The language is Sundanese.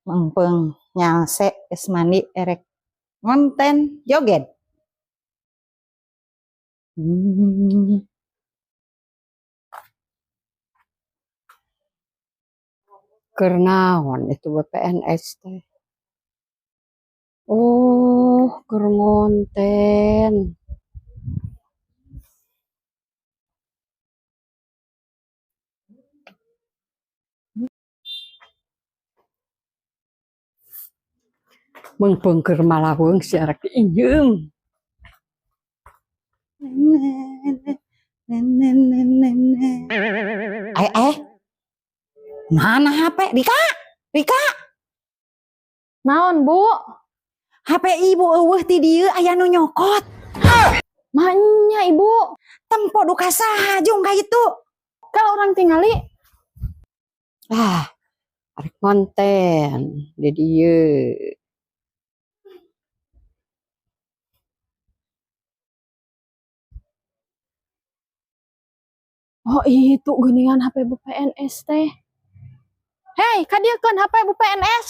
Meungpeung nyalse, geus mandi, erek ngonten joget. Keur naon itu BPNS teh? Oh, keur ngonten. Meungpeung keur malaweung sia rek diinjeum. Eh, eh. Mana HP? Rika? Rika? Naon, Bu? HP ibu euweuh ti dieu, aya nu nyokot. Maenya, Ibu. Tempo duka saha jung ka itu. Kalau urang tingali. Ah, arek ngonten di dieu. Oh, itu geuningan HP Bu PNS teh. Hei, kadieukeun HP Bu PNS.